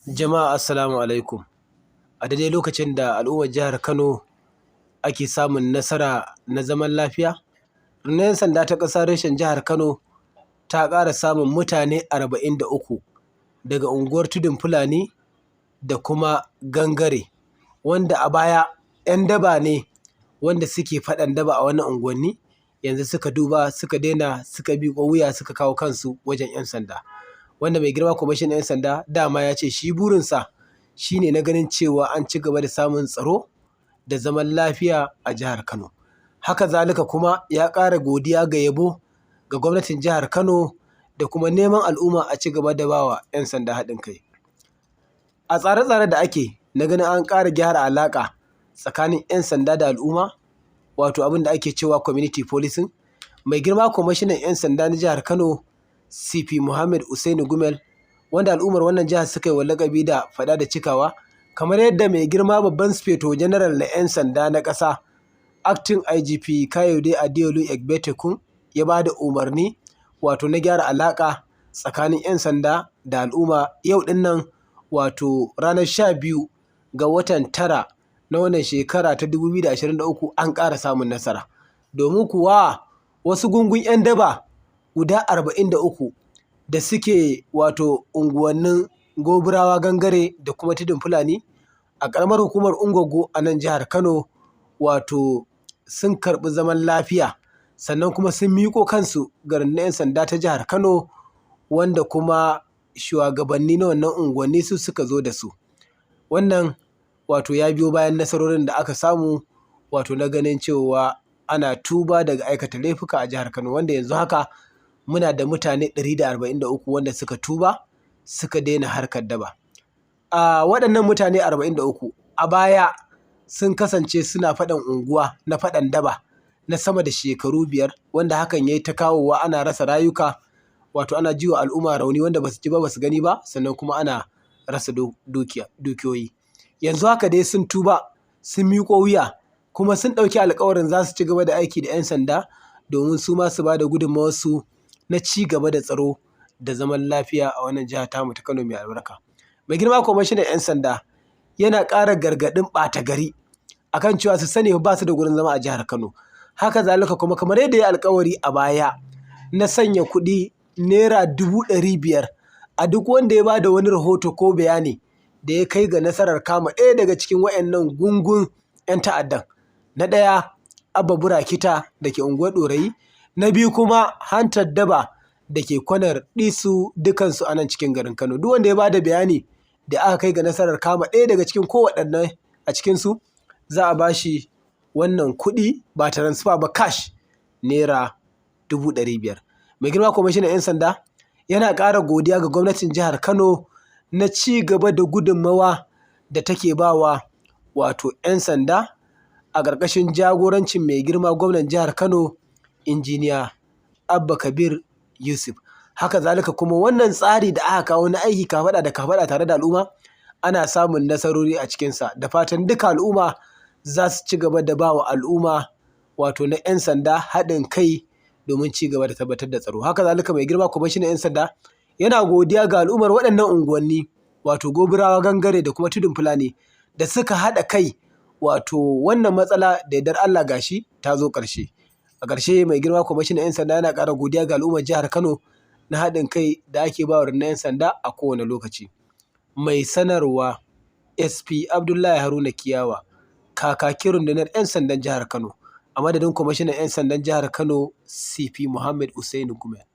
Jama'a, assalamu alaikum. A daidai lokacin da al'ummar jihar Kano ake samun nasara na zaman lafiya, rundunar 'yan sanda ta ƙasa reshen jihar Kano ta ƙara samun mutane 43 daga unguwar Tudun Fulani da kuma Gangare, wanda a baya 'yan daba ne wanda suke faɗan daba a wannan unguwanni, yanzu suka duba suka daina, suka miƙo wuya, suka kawo kansu wajen 'yan sanda. Wanda mai girma kwamishinan 'yan sanda dama ya ce shi burinsa shi ne na ganin cewa an ci gaba da samun tsaro da zaman lafiya a jihar Kano. Haka zalika kuma ya ƙara godiya ga yabo ga gwamnatin jihar Kano da kuma neman al'umma a ci gaba da ba wa 'yan sanda haɗin kai. A tsare-tsare da ake na ganin an ƙara gyara alaƙa tsakanin 'yan sanda da al'umma, wato abin da ake cewa community policing, mai girma kwamishinan 'yan sanda na jihar Kano, CP Muhammad Usaini Gumel, wanda al'ummar wannan jihar suka yi wa laƙabi da faɗa da cikawa, kamar yadda mai girma babban Sufeto Janaral na 'yan sanda na ƙasa, Acting IGP Kayode Adeolu Egbetokun, ya ba da umarni wato na gyara alaƙa tsakanin 'yan sanda da al'umma, yau ɗin nan, wato ranar 12 ga watan tara na wannan shekara ta 2023, an ƙara samun nasara. Domin kuwa wasu gungun 'yan daba guda 43 da suke wato unguwannin Goburawa, Gangare da kuma Tudun Fulani a ƙaramar hukumar Ungogo a nan jihar Kano, wato sun karɓi zaman lafiya, sannan kuma sun miƙo kansu ga rundunar 'yan sanda ta jihar Kano, wanda kuma shuwagabanni na wannan unguwanni su suka zo da su. Wannan wato ya biyo bayan nasarorin da aka samu, wato na ganin cewa ana tuba daga aikata laifuka a jihar Kano, wanda yanzu haka muna da mutane 143 wanda suka tuba suka daina harkar daba. A waɗannan mutane 43 a baya sun kasance suna faɗan unguwa na faɗan daba na sama da shekaru 5, wanda hakan ya yi ta kawowa ana rasa rayuka, wato ana ji wa al'umma rauni wanda ba su ji ba ba su gani ba, sannan kuma ana rasa dukiyoyi. Yanzu haka dai sun tuba, sun miƙo wuya, kuma sun ɗauki alƙawarin za su ci gaba da aiki da 'yan sanda domin su ma su ba da gudunmawarsu na ci gaba da tsaro da zaman lafiya a wannan jiha tamu ta Kano mai albarka. Mai girma kwamishinan 'yan sanda yana ƙara gargaɗin ɓata gari akan cewa su sani ba su da gurin zama a jihar Kano. Haka zalika kuma, kamar yadda ya alƙawari a baya na sanya kuɗi ₦500,000 a duk wanda ya ba da wani rahoto ko bayani da ya kai ga nasarar kama ɗaya daga cikin waɗannan gungun 'yan ta'addan. Na ɗaya, Abba Burakita da ke unguwar Ɗorayi, na biyu kuma Hantar Daba da ke kwanar Ɗisu, dukansu a nan cikin garin Kano. Duk wanda ya ba da bayani da aka kai ga nasarar kama ɗaya daga cikin kowaɗanne a cikinsu, za a ba shi wannan kuɗi, ba transfer ba, cash, ₦500,000. Mai girma kwamishinan 'yan sanda yana ƙara godiya ga gwamnatin jihar Kano na ci gaba da gudunmawa da take ba wa wato 'yan sanda a ƙarƙashin jagorancin mai girma gwamnan jihar Kano, Injiniya Abba Kabir Yusuf. Haka zalika kuma wannan tsari da aka kawo na aiki kafaɗa da kafaɗa tare da al'umma, ana samun nasarori a cikinsa, da fatan duka al'umma za su ci gaba da ba wa al'umma wato na 'yan sanda haɗin kai domin ci gaba da tabbatar da tsaro. Haka zalika mai girma kwamishinan 'yan sanda yana godiya ga al'ummar waɗannan unguwanni, wato Goburawa, Gangare da kuma Tudun Fulani, da suka haɗa kai, wato wannan matsala da yardar Allah gashi ta zo ƙarshe. A ƙarshe, mai girma kwamishinan 'yan sanda yana ƙara godiya ga al'ummar jihar Kano na haɗin kai da ake ba wa rundunar 'yan sanda a kowane lokaci. Mai sanarwa, SP Abdullahi Haruna Kiyawa, kakakin rundunar 'yan sandan jihar Kano, a madadin kwamishinan 'yan sandan jihar Kano, CP Muhammad Usaini Gumel.